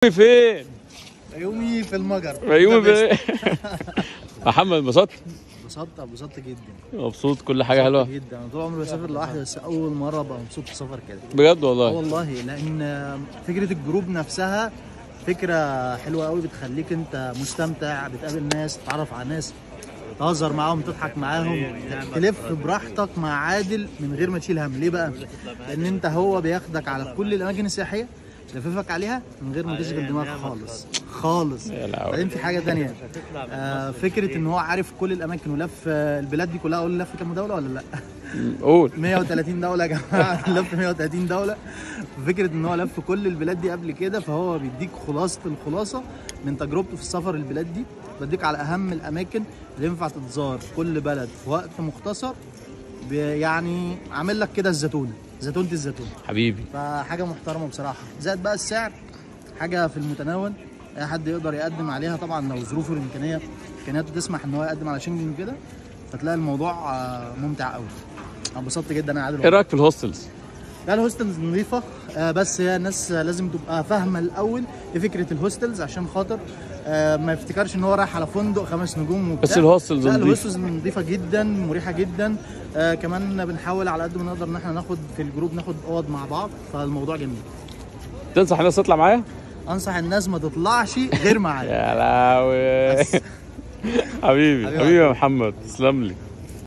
فين؟ يومي في المجر. يومي فين؟ محمد انبسطت؟ انبسطت جدا. مبسوط، كل حاجة حلوة جدا. انا طول عمري بسافر لوحدي، بس اول مرة ابقى مبسوط في سفر كده بجد والله. والله، لان فكرة ال group نفسها فكرة حلوة قوي، بتخليك انت مستمتع، بتقابل ناس، تتعرف على ناس، تهزر معاهم، تضحك معاهم، تلف براحتك مع عادل من غير ما تشيل هم. ليه بقى؟ لان انت هو بياخدك على كل الاماكن السياحية، لففك عليها من غير ما تشغل دماغك خالص خالص. بعدين في حاجة ثانية، فكرة ان هو عارف كل الاماكن ولف البلاد دي كلها. اقول لف كام دولة ولا لا؟ قول. 130 دولة يا جماعة. لف 130 دولة. فكرة ان هو لف كل البلاد دي قبل كده، فهو بيديك خلاصه الخلاصة من تجربته في السفر البلاد دي، بديك على اهم الاماكن اللي ينفع تتزار في كل بلد في وقت مختصر. يعني عامل لك كده الزيتونه، زيتونه الزيتون حبيبي. فحاجه محترمه بصراحة. زائد بقى السعر حاجة في المتناول، اي حد يقدر يقدم عليها طبعا لو ظروفه الامكانية امكانياته تسمح ان هو يقدم على شنجن كده، فتلاقي الموضوع ممتع قوي. انا انبسطت جدا يا عادل. ايه رايك في ال hostels؟ لا ال hostels نظيفة، بس هي الناس لازم تبقى فاهمه الاول ايه فكرة ال hostels، عشان خاطر ما يفتكرش ان هو رايح على فندق 5 نجوم وبتاع. بس ال hostels نظيفة. ال hostels نظيفة جدا، مريحه جدا. كمان بنحاول على قد ما نقدر ان احنا ناخد في ال group، ناخد اوض مع بعض، فالموضوع جميل. تنصح الناس تطلع معايا؟ انصح الناس ما تطلعش غير معايا. يا لهوي. حبيبي حبيبي يا محمد، تسلم لي.